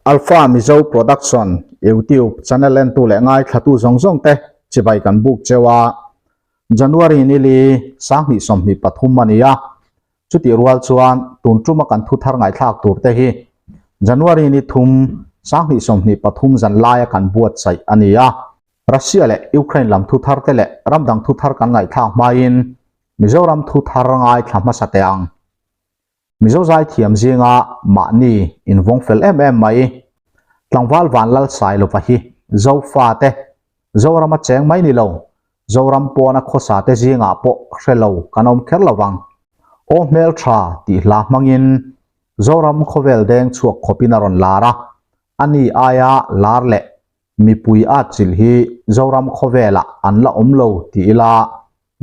Alpha Mizo Production YouTube channel entu leh ngaithlatu zawng zawng te chibai kan buk cheu a, January ni li 2023 a ni a, chutih rual chuan tun tuma kan thu thar ngaihthlak tur te hi January ni thum 2023 zan laia kan buatsaih a ni a. Russia leh Ukraine lam thu thar te leh ram dang thu thar kan ngaihthlak hmain Mizoram thu thar ngaithla hmasa teh ang. Mizo zaithiam zinga mahni invawng fel em em mai. Tlangval Vanlal Sailova hi Zofa te, Zorama cheng mai ni lo, Zoram pawna khawsa te zingah pawh hre lo kan awm kher lo vang. Aw hmel tha tih hla hmangin Zoram khawvel deng chhuak khawpin a rawn lar a, ani aia lar leh mipui atchilh hi Zoram khawvelah an la awm lo ti ila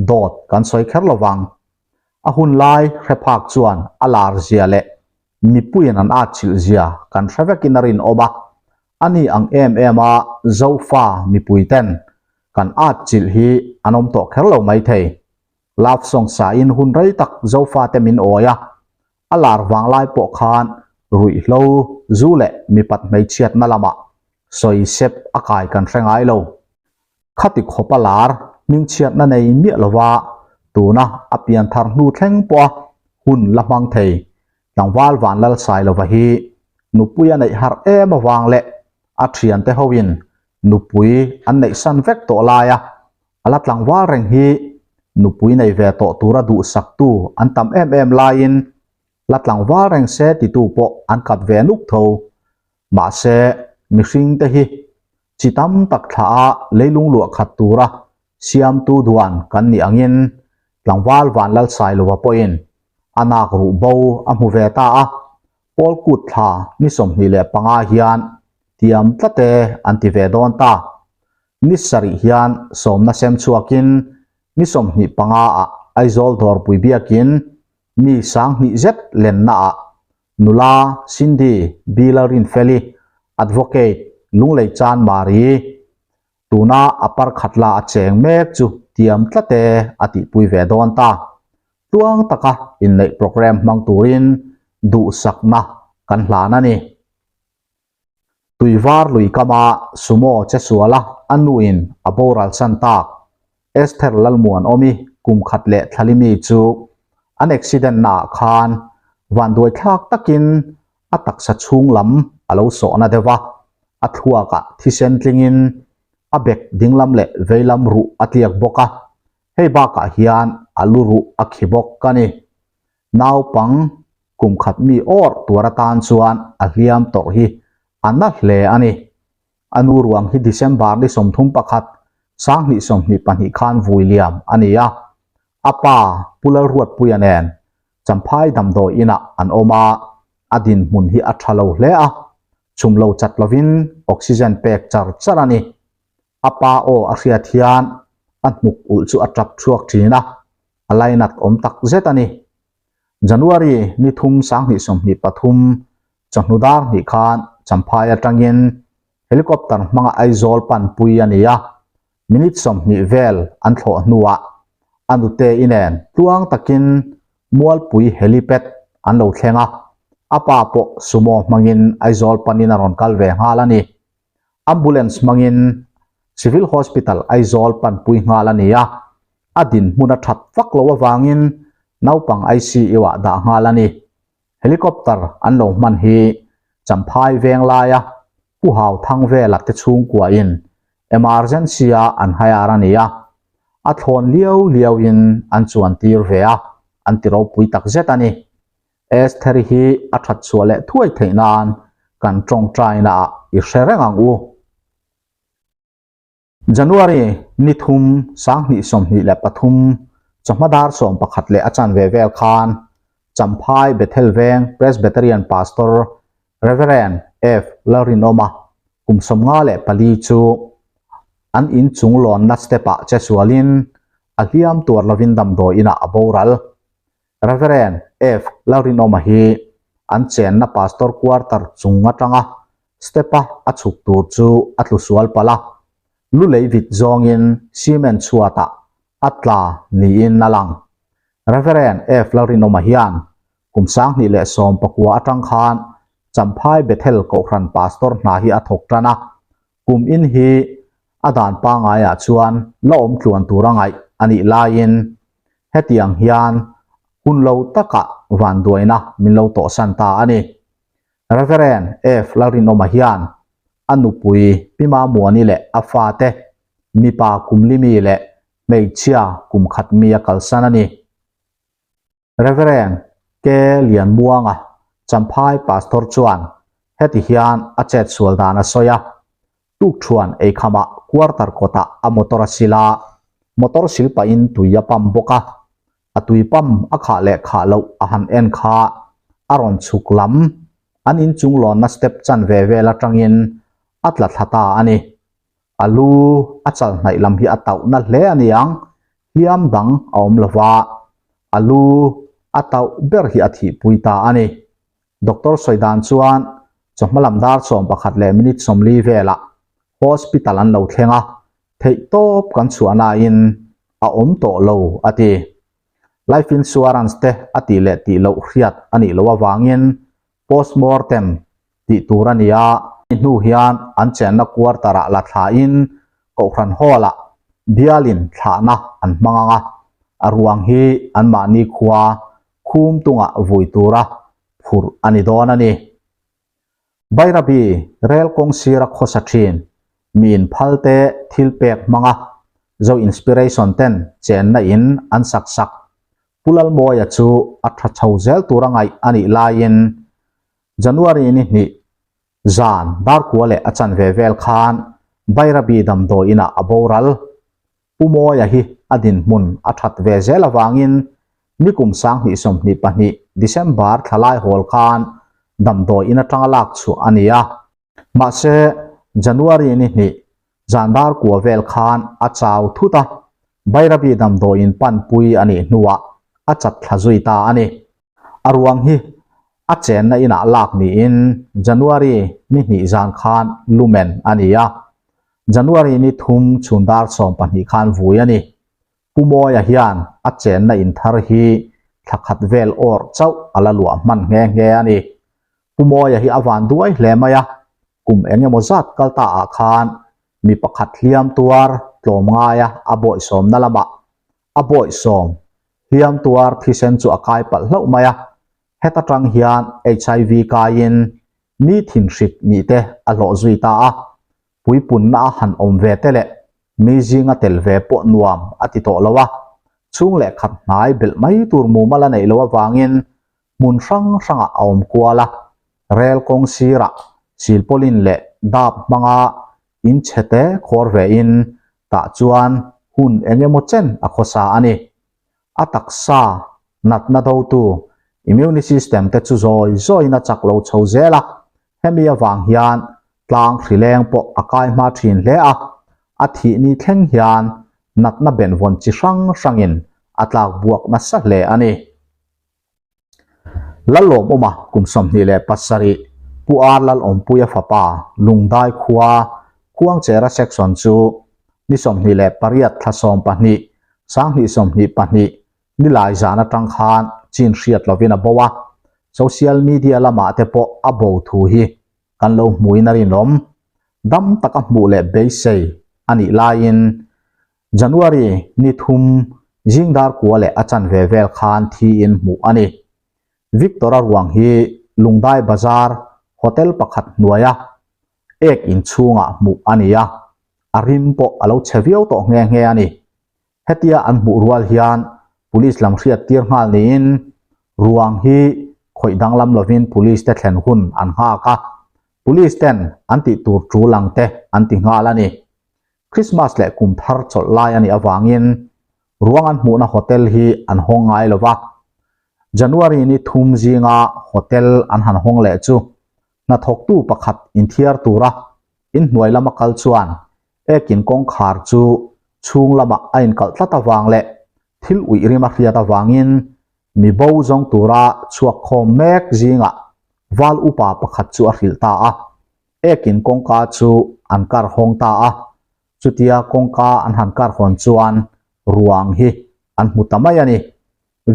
dawt kan sawi kher lo vang. A hun lai hre phak chuan a lar zia leh mipuiin an atchilh zia kan hre vekin a rinawm a, a ni ang em em a Zofa mipui ten kan atchilh hi an awm tawh kher lo maithei. Love song sain hun rei tak Zofa te min awi a, a lar vang lai pawh khan ruihhlo zu leh mipat hmeichhiatna lamah sawi sep a kai kan hre ngai lo. Khati khawpa lar hmingchhiatna nei miah lova tuna a pianthar hnu thleng pawha hun la hmang thei tlangval Vanlal Sailova hi nupui a neih harh em avang leh a thiante hoin nupui an neihsan vek tawh laia a la tlangval reng hi nupui nei ve tawh tura duhsaktu an tam em em laiin la tlangval reng se titu pawh an kat ve nuk tho. Mahse, mihringte hi chi tam tak thlah a leilung luah khat tura siamtu duan kan nih angin tlangval Vanlal Sailova pawhin a nak ruh bo a hmu ve ta a, Pawl kut thla ni 25 hian tiam tlat e an ti ve dawn ta. Ni sarih hian sawmna sem chhuakin ni 25 ah Aizawl Dawrpui biakin mi 2000 zet lenna ah Nula Cindy Bila Rinfeli, Advocate Lunglei Chan Mari, tuna a parkhat la a cheng mek chu tiam tlat e a tihpui ve dawn ta. Tluang taka inneih programme hmang turin duhsakna kan hlan a ni. Tuivar lui kama sumo che suala a nuin a boral san tak Esther Lalmuanawmi kum khat leh thlalimi chu an accident naah khan vanduai thlak takin a taksa chhung lam a lo sawhna deuh a, a thluakah thisen tlingin a bek dinglam leh veilam ruh a tliak bawk a, hei bakah hian a lu ruh a khi bawk a ni. Naupang kum khat mi awrh tuar atan chuan a hliam tawrh hi a na hle a ni. A nu ruang hi December ni 31, 2022 khan vui liam a ni a. A pa Pu Lalruatpuia nen Champhai damdawi inah an awm a, a dinhmun hi a tha lo hle a, chhum lo chat lovin oxygen pek char char a ni. A pa aw a hriat hian a hnuk ulh chu a tap chhuak thin a, a lainat awm tak zet a ni. January ni thum 2023 chawhnu dar hnih khan Champhai atangin helicopter hmanga Aizawl panpui a ni a, minute 20 vel an thlawh hnuah a nute inen tluang takin Mualpui helipad an lo thleng a, a pa pawh sumo hmangin Aizawl panin a rawn kal ve nghal a ni. Ambulance hmangin Civil Hospital Aizawl panpui nghal a ni a, a dinhmun a that vak lo avangin naupang ICU-ah dah nghal a ni. Helicopter an lo hman hi Champhai veng laia Pu Hau Thang vela te chhungkuain emergency-a an hire a ni a, a thlawn liau liauin an chuan tir ve a, an ti ropui tak zet a ni. Esther hi a that chhuah leh thuai theih nan kan tawngtainaah i hre reng ang u. January ni thum 2023 chawhma dar 11 leh a chanve vel khan Champhai Bethel Veng Presbyterian Pastor Reverend F Lalrinawma kum 54 chu an in chung lawnna step-ah che sualin a hliam tuar lovin damdawi inah a boral. Reverend F Lalrinawma hi an chenna Pastor quarter chung atanga step-a a chhuk tur chu a tlu sual palh a, lu lei vit zawngin cement chhuatah a tla niin a lang. Reverend F Lalrinawma hian kum 2019 atang khan Champhai Bethel Kohhran Pastor hna hi a thawk tan a, kum in hi a dan pangaiah chuan la awm tluan tura ngaih a nih laiin hetiang hian hun lo takah vanduaina min lo tawhsan ta a ni. Reverend F. Lalrinawma hian a nupui Pi Mamuani leh a fate mipa kum li mi leh hmeichhia kum khat mi a kalsan a ni. Reverend K. Lianmuanga, Champhai Pastor chuan heti hian a chetsual dan a sawi a, Tukṭhuan eikhamah quarter kawtah a motor a sil a, motor sil pahin tui a pump bawk a, a tui pump a khah leh khah loh a han en kha a rawn chhuk lam an inchung lawnna step chanve vel aṭangin a tla thla ta a ni. A lu a chal hnaih lam hi a tauh na hle a ni ang, hliam dang a awm lo va, a lu a tauh ber hi a thihpui ta a ni. Doctor sawi dan chuan chawhma lam dar 11 leh minute 40 velah hospital an lo thleng a, theihtawp kan chhuah nain a awm tawh lo a ti. Life insurance te a tih leh tih loh hriat a nih loh avangin Postmortem tih tur a ni a, hemi hnu hian an chenna quarter ah la thlain Kohhran Hall ah bialin thlahna an hmang ang a, a ruang hi anmahni khua khum tungah vui tura phurh a ni dawn a ni. Bairabi rel kawng sira khawsa thin mi inphalte thil pek hmanga Zo Inspiration ten chenna in an sak sak Pu Lalmawia chu a tha chho zel tura ngaih a nih laiin January ni hnih zan darkua leh a chanve vel khan Bairabi damdawi inah a boral. Pu Mawia hi a dinhmun a that ve zel avangin nikum 2022 December thla lai hawl khan damdawi in atanga lak chhuah a ni a. Mahse, January ni hnih zan dar kua vel khan a chau thut a, Bairabi damdawiin panpui a nih hnuah a chat thla zui ta a ni. A ruang hi a chenna inah lak niin January ni hnih zan khan lumen a ni a, January ni thum chhun dar 12 khan vui a ni. Pu Mawia hian a chenna in thar hi thla khat vel awrh chauh a la luah hman nghe nghe a ni. Pu Mawia hi a van duai hle mai a, kum eng emaw zat kal ta ah khan mi pakhat hliam tuar tlawm ngaia a bawihsawmna lamah a bawihsawm hliam tuar thisen chu a kai palh hlauh mai a, heta tang hian HIV kaiin mi thinhrik nih te a hlawh zui ta a, puipunna a han awm ve te leh mi zinga tel ve pawh nuam a ti tawh lo a, chhung leh khat hnai belh mai tur mumal a neih loh avangin hmun hrang hrangah a awm kual a, rel kawng sirah silpawlin leh dap hmanga in chhe te khawr ve in tah chuan hun eng emaw chen a khawsa a ni. A taksa natna dotu immune system te chu zawi zawiin a chak lo chho zel a, hemi avang hian tlang hrileng pawh a kai hma thin hle a, a thih ni thleng hian natna benvawn chi hrang hrangin a tlak buak nasa hle a ni. Lalawmawma kum 27 Pu Ar Lalawmpuia fapa Lungdai khua Khuangchera Section chu ni 28 thla 12 2022 nilai zan atang khan chin hriat lovin a bo a, social media lamah te pawh a bo thu hi kan lo hmuin a rinawm. Dam taka hmuh leh beisei a nih laiin January ni thum zing dar kua leh a chanve vel khan thiin hmuh a ni. Victor-a ruang hi Lungdai Bazar hotel pakhat hnuaia ek inchhungah hmuh a ni a, a rim pawh a lo chhe viau tawh nghe nghe a ni. Hetia an hmuh rual hian police lam hriat tir nghal niin ruang hi khawih danglam lovin police te thlen hun an nghak a, police ten an tih tur tul ang te an ti nghal a ni. Christmas leh kum thar chawlh lai a nih avangin ruang an hmuhna hotel hi an hawng ngai lo va. January ni thum zinga hotel an han hawng leh chu hnathawktu pakhat inthiar tura inhnuai lama kal chuan ekin kawngkhar chu chhung lamah a inkalh tlat avang leh thil uih rim a hriat avangin mi bo zawng tura chhuak khawm mek zingah val upa pakhat chu a hrilh ta a. Ekin kawngka chu an kar hawng ta a, chutia kawngka an han kar hawn chuan ruang hi an hmu ta mai a ni.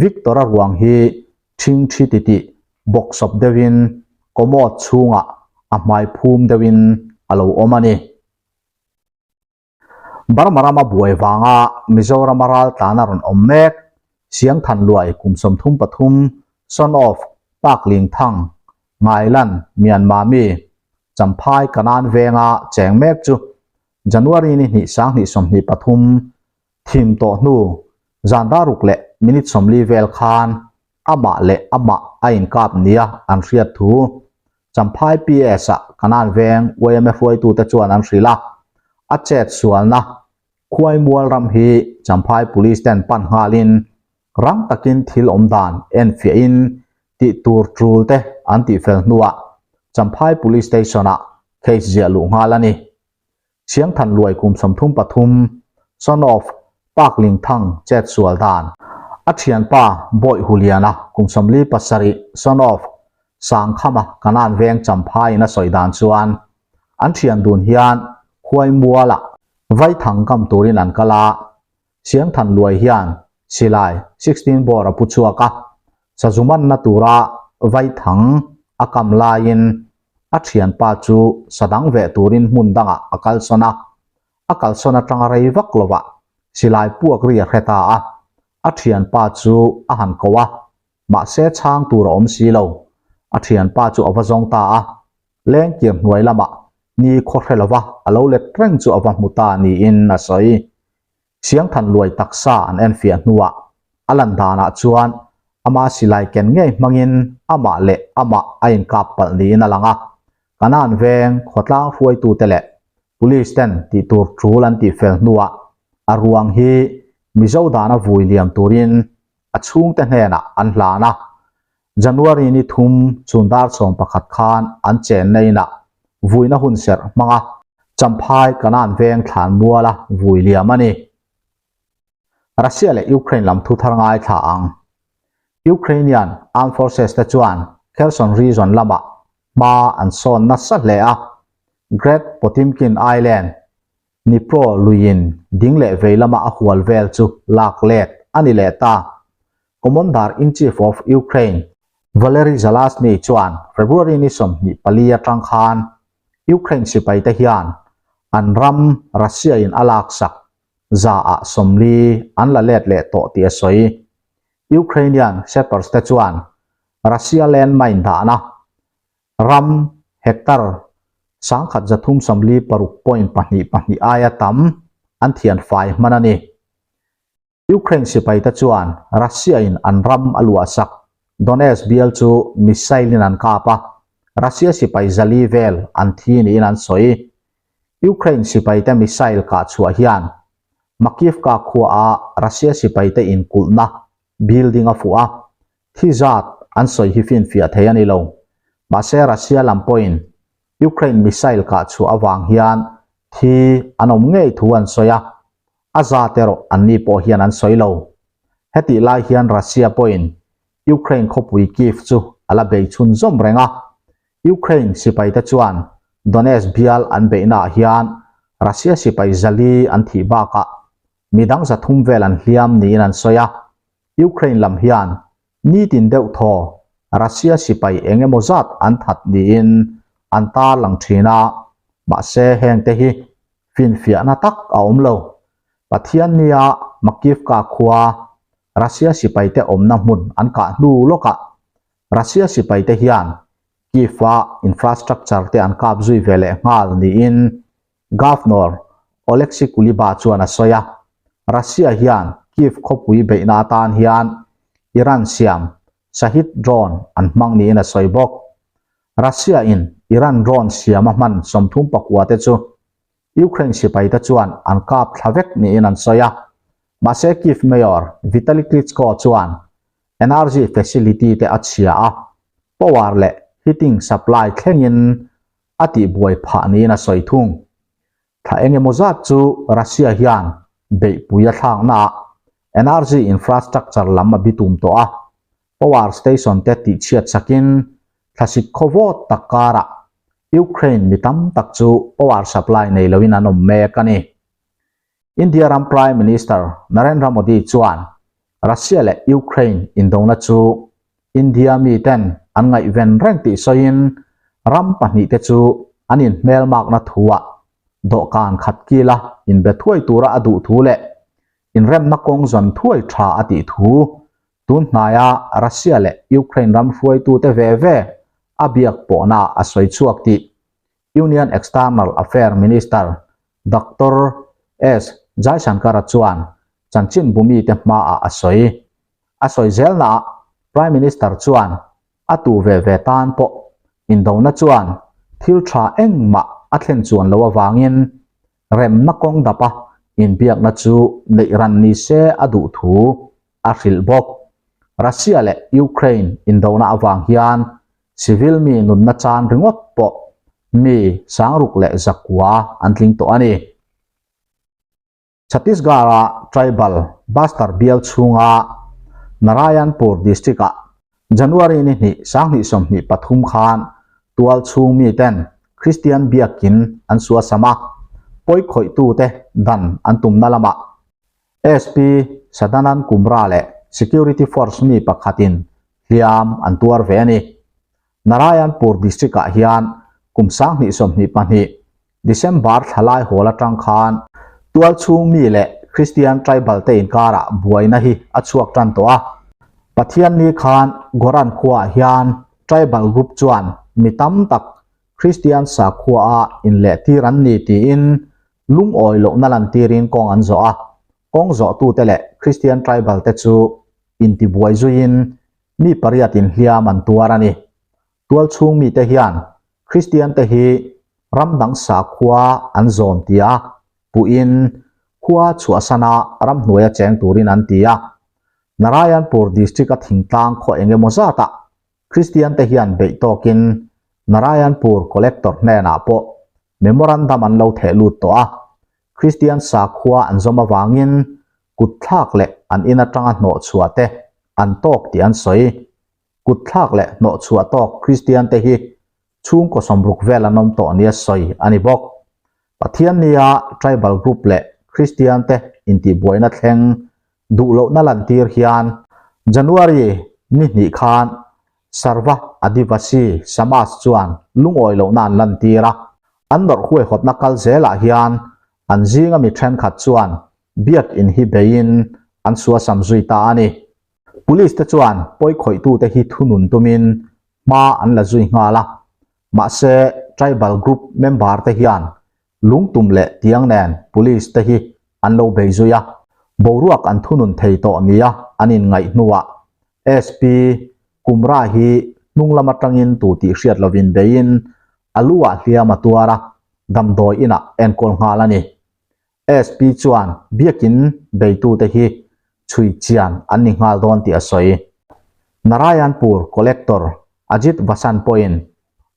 Victor-a ruang hi ṭhingṭhi titih bawksawp deuhin. Commode chhungah a hmai phum deuhin a lo awm a ni. Burma rama buai vanga Mizorama raltlan a rawn awm mek, Siangthan Luai kum 33, son of Pak Ling Thang, Ngailan, Myanmar mi, Champhai Kanan venga cheng mek chu January ni hnih 2023 thim tawh hnu zan daruk leh minute 40 vel khan amah leh amah a inkap nia an hriat thu Champhai PS-ah Kanan veng yma hruaitute chuan an hrilh a, a chet sualna Khuaimual ram hi Champhai Police ten pan nghalin rang takin thil awm dan enfiahin tih tur tul te an tihfel hnuah Champhai Police Station-ah case ziah luh nghal a ni. Siangthan Luai kum 33, son of Pak Ling Thang chet sual dan. A thianpa Bawih Huliana kum 47, son of Sangkhama Kanan veng Champhaiin a sawi dan chuan an thian dun hian Khuaimualah Vaithang kam turin an kal a, Siangthan Luai hian silai 16 bore a pu chhuak a, sazumanna tura Vaithang a kam laiin a thianpa chu sadang veh turin hmun dangah a kalsawn a, a kalsawn atanga rei vak lovah silai puak ri a hre ta a, a thianpa chu a han ko a, mahse chhang tur a awm si lo, a thianpa chu a va zawng ta a, lengkir hnuai lamah ni khaw hre lova a lo let reng chu a va hmu ta niin a sawi. Siangthan Luai taksa an enfiah hnuah a lan danah chuan ama silai ken ngei hmangin amah leh amah a inkap palh niin a lang a, Kanan veng khawtlang hruaitute leh Police ten tih tur tul an tihfel hnuah a ruang hi Mizo dana vui liam turin a chhungte hnenah an hlan a. January ni thum chhun dar 11 khan an chenna inah vuina hun serh hmanga Champhai Kanan veng thlan muala vui liam a ni. Russia leh Ukraine lam thu thar ngaithla ang. Ukrainian Armed Forces te chuan Kherson region lamah hma an sawn nasa hle a, Great Potemkin Island, Dnipro luiin ding leh vei lama a hual vel chu lak let a ni leh ta. Commander-in-Chief of Ukraine, Valery Zaluzhny chuan February ni 24 atang khan Ukraine sipaite hian an ram Russia-in a laksak 40% an la let leh tawh tih a sawi. Ukrainian sappers te chuan Russia landmine dahna ram hectare 1336.22 aia tam an thian fai hman a ni. Ukraine sipaite chuan Russia-in an ram a luahsak Donetsk bial chu missile-in an kap a, Russia sipai 400 vel an thi niin an sawi. Ukraine sipaite missile kah chhuah hian Makivka khuaah Russia sipaite inkulhna building a fuh a, thi zat an sawi hi finfiah thei a ni lo. Mahse Russia lam pawhin Ukraine missile kah chhuah avang hian thi an awm ngei thu an sawi a, a zat erawh anni pawh hian an sawi lo. Hetih lai hian Russia pawhin Ukraine khawpui Kyiv chu a la bei chhunzawm reng a, Ukraine sipaite chuan Donetsk bial an beihnaah hian Russia sipai 400 an thih bakah midang 300 vel an hliam niin an sawi a, Ukraine lam hian nitin deuh thaw Russia sipai eng emaw zat an that niin an tarlang thin a, mahse hengte hi finfiahna tak a awm lo. Pathian nia Makivka khua Russia sipaite awmna hmun an kah hnu lawkah Russia sipaite hian Kyiv-a infrastructure te an kap zui ve leh nghal niin Governor Oleksiy Kuleba chuan a sawi a. Russia hian Kyiv khawpui beihna atan hian Iran siam Shahed drone an hmang niin a sawi bawk. Russia-in Iran drone siam a hman 39 te chu Ukraine sipaite chuan an kap thla vek niin an sawi a. Mahse Kyiv Mayor Vitali Klitschko chuan energy facility te a chhia a, power leh heating supply thlengin a tihbuai phah niin a sawi thung. Thla eng emaw zat chu Russia hian beihpui a thlaknaah energy infrastructure lam a bitum tawh a, power station te tihchhiat sakin thlasik khaw vawt tak karah Ukraine mi tam tak chu power supply nei loin an awm mek a ni. India ram Prime Minister Narendra Modi chuan Russia leh Ukraine indona chu India miten an ngaihven reng tih sawiin. Ram pahnihte chu an inhmelmakna thuah dawhkan khat kila inbe thuai tura a duh thu leh inremna kawng zawn thuai tha a tih thu tun hnaia Russia leh Ukraine ram hruaitute ve ve a biak pawhnaah a sawi chhuak tih Union External Affair Minister Doctor S Jaishankar-a chuan chanchinbu mite hmaah a sawi. A sawi zelnaah Prime Minister chuan a tu ve ve tan pawh indona chuan thil tha engmah a thlen chuan loh avangin remna kawng dapa inbiakna chu neih ran ni se a duh thu a hrilh bawk. Russia leh Ukraine indona avang hian civil mi nunna chan ringawt pawh mi sangruk leh zakua an tling tawh a ni. Chhattisgarh-a tribal Bastar bial chhunga Narayanpur district-ah January ni hnih 2023 khan tual chhung miten Christian biakin an suasam a, pawikhawih-tute dan an tumna lamah SP Sadanand Kumra leh security force mi pakhatin hliam an tuar ve a ni. Narayanpur district-ah hian kum 2022 December thla lai hawl atang khan tualchhung mi leh Christian tribal te inkarah buaina hi a chhuak tan tawh a. Pathianni khan Goran khuaah hian tribal group chuan mi tam tak Christian sakhuaah inlehtir an ni tiin lungawi lohna lantirin kawng an zawh a. Kawng zawhtute leh Christian tribal te chu intibuai zuiin mi pariat inhliam an tuar a ni. Tualchhung mite hian Kristian te hi ram dang sakhua an zawm tia puhin khua chhuahsana ramhnuaia cheng turin an ti a. Narayanpur district-a thingtlang khaw eng emaw zatah Kristian te hian beih tawkin Narayanpur Collector hnenah pawh memorandum an lo theh lut tawh a. Kristian sakhua an zawm avangin kutthlak leh an in atanga hnawhchhuah te an tawk tih an sawi. Kutthlak leh hnawhchhuah tawk Kristian te hi chhungkaw sawmruk vel an awm tawh nia sawi a ni bawk. Pathian nia tribal group leh Kristian te intihbuaina thleng duh lohna lantir hian January ni hnih khan Sarva Adivasi Samaj chuan lungawi lohna an lantir a, an nawrh huaihawtna kal zelah hian an zinga mi thenkhat chuan biakin hi beiin an suasam zui ta a ni. Police te chuan pawikhawih-tute hi thunun tumin hma an la zui nghal a, mahse tribal group member te hian lungtum leh tiang nen police te hi an lo bei zui a, boruak an thunun thei tawh nia an inngaih hnuah SP Kumra hi hnung lam atangin tu tih hriat lovin beiin a lu ah hliam a tuar a, damdawi inah enkawl nghal a ni. SP chuan biakin beitute hi chhui chian an ni nghal dawn tih a sawi. Narayanpur Collector Ajit Vasan pawhin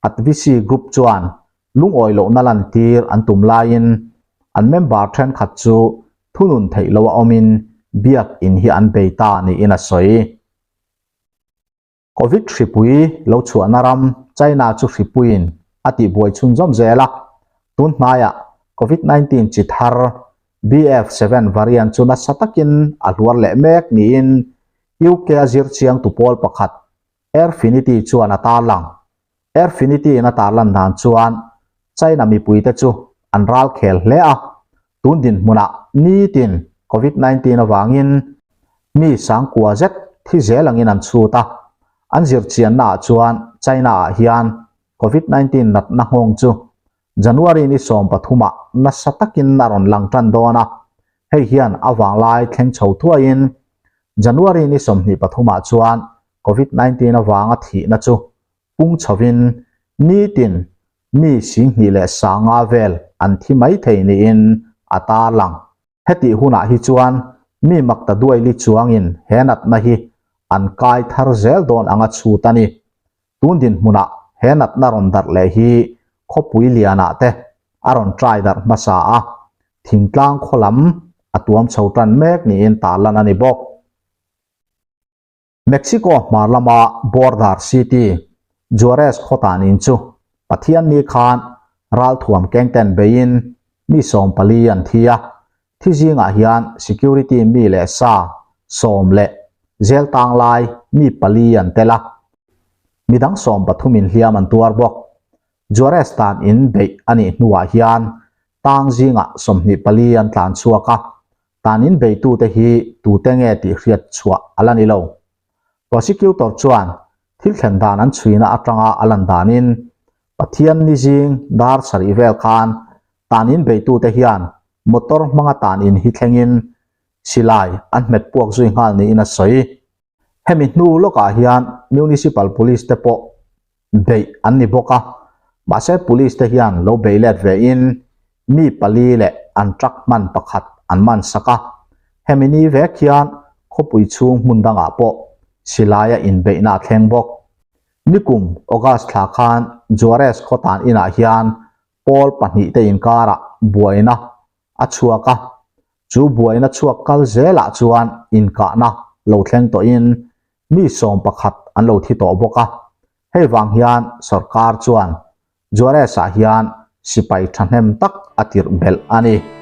Advisi Group chuan lungawi lohna lantir an tum laiin an member thenkhat chu thunun theih loha awmin biak in hi an bei ta niin a sawi. Covid hripui lo chhuahna ram China chu hripuiin a tihbuai chhunzawm zel a, tun hnaiah Covid 19 chi thar BF7 variant chu nasa takin a hluar leh mek niin UK a zirchiangtu pawl pakhat Airfinity chuan a tarlang. Airfinity-in a tarlan dan chuan China mipuite chu an ral khel hle a, tun dinhmunah nitin Covid 19 avangin mi sangkua zet thi zel angin an chhut a. An zirchiannaah chuan China-ah hian Covid 19 natna nghawng chu January ni 13 ah nasa takin a rawn lang tan dawn a, hei hian a vanglai thleng chho thuaiin January ni 23 ah chuan Covid 19 avanga thihna chu pung chhovin nitin mi 20 leh 50 vel an thi mai thei niin a tarlang. Hetih hunah hi chuan mi makta duaili chuangin he natna hi an kai thar zel dawn anga chhut a ni. Tun dinhmunah he natna rawn darh leh hi khawpui lianah te a rawn trai darh hmasa a, thingtlang khaw lam a tuam chho tan mek niin tarlan a ni bawk. Mexico hmar lama border city Juarez khawtan in chu Pathianni khan ralthuam kengten beiin mi 14 an thi a, thi zingah hian security mi leh sa 10 leh zel tang lai mi 4 an tel a, midang 13 in hliam an tuar bawk. Juarez tan in beih a nih hnuah hian tang zingah 24 an tlan chhuak a, tan in beitute hi tute nge tih hriat chhuah a la ni lo. Prosecutor chuan thil thlen dan an chhuina atanga a lan danin Pathian ni zing dar sarih vel khan tan in beitute hian motor hmanga tan in hi thlengin silai an hmet puak zui nghal niin a sawi. Hemi hnu lawkah hian Municipal Police te pawh beih an ni bawk a, mahse Police te hian lo bei let ve in mi pali leh an truck hman pakhat an man sak a. Hemi ni vek hian khawpui chhung hmun dangah pawh silaia inbeihna a thleng bawk. Nikum August thla khan Juarez khawtan inah hian pawl pahnihte inkarah buaina a chhuak a, chu buaina chhuak kal zelah chuan inkahna lo thleng tawhin mi 11 an lo thi tawh bawk a, hei vang hian sorkar chuan Juarez-ah hian sipai thahnem tak a tirh belh a ni.